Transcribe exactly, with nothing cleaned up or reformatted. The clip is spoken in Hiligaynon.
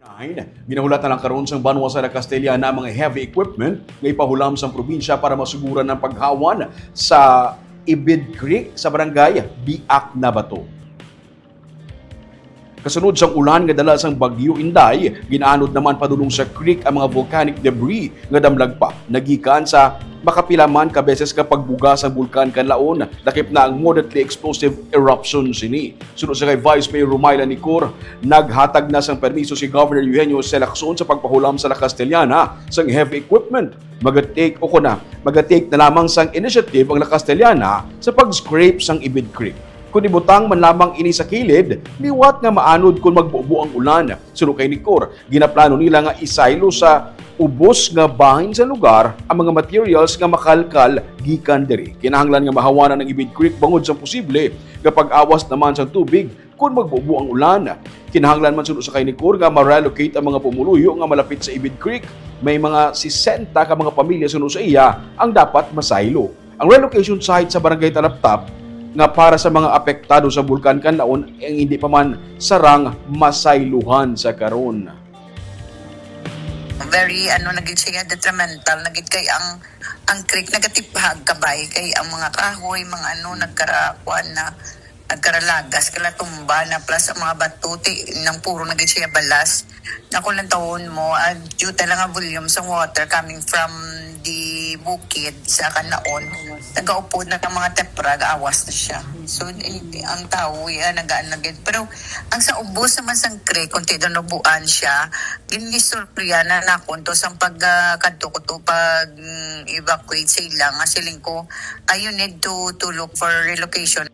Nine, ginahulat na lang karon sang banwa sa La Castellana ang mga heavy equipment nga ipahulam sang probinsya para masuguran ang paghawan sa Ibid Creek sa barangay Biak, Nabato. Kasunod sang ulan nga dala sang Bagyo Inday, ginaanod naman padulong sa creek ang mga volcanic debris nga damlag pa nagikan sa makapila man ka beses ka pagbuga sang Bulkan Kanlaon, lakip na ang moderately explosive eruption sini. Suno sa kay Vice Mayor Rumayla Nicor, naghatag na sang permiso si Governor Eugenio Lacson sa pagpahulam sa La Castellana sang heavy equipment. Magatake o kuna, magatake na lamang sang initiative ang La Castellana sa pag-scrape sang Ibid Creek. Kung ibutang man lamang ini sa kilid, liwat nga maanod kon magbubo ang ulan. Suno kay Nicor, ginaplano nila nga isaylo sa ubos nga bahin sa lugar ang mga materials nga makalkal gikan diri. Kinahanglan nga mahawanan ang Ibid Creek bangod sa posible nga pag-awas naman sang tubig kon magbubo ang ulan. Kinahanglan man suno sa kay Nicor nga ma-relocate ang mga pumuluyo nga malapit sa Ibid Creek. May mga sesenta ka mga pamilya suno sa iya ang dapat masaylo. Ang relocation site sa Barangay Talaptap nga para sa mga apektado sa Bulkan Kanlaon ang hindi pa man sarang masayluhan sa karon. Very, ano, naging siya detrimental, naging kay ang ang creek nagatiphag kabay kay ang mga kahoy, mga ano, nagkarakuan na, nagkaralagas, kalatumba na, plus ang mga batuti nang puro naging siya balas. Nakulantawon mo, ang due talaga volume sa water coming from the bukid sa Kanlaon, nagaupod na ang mga tepra, awas na siya. So, eh, ang tao, ya, nagaan na gid. Pero ang sa ubos naman sang creek, kung tinunubuan siya, ginistorya na nakon to sang pag, ah, kadto ko to, pag, mm, evacuate sa ila, nga siling ko, ah, you need to, to look for relocation.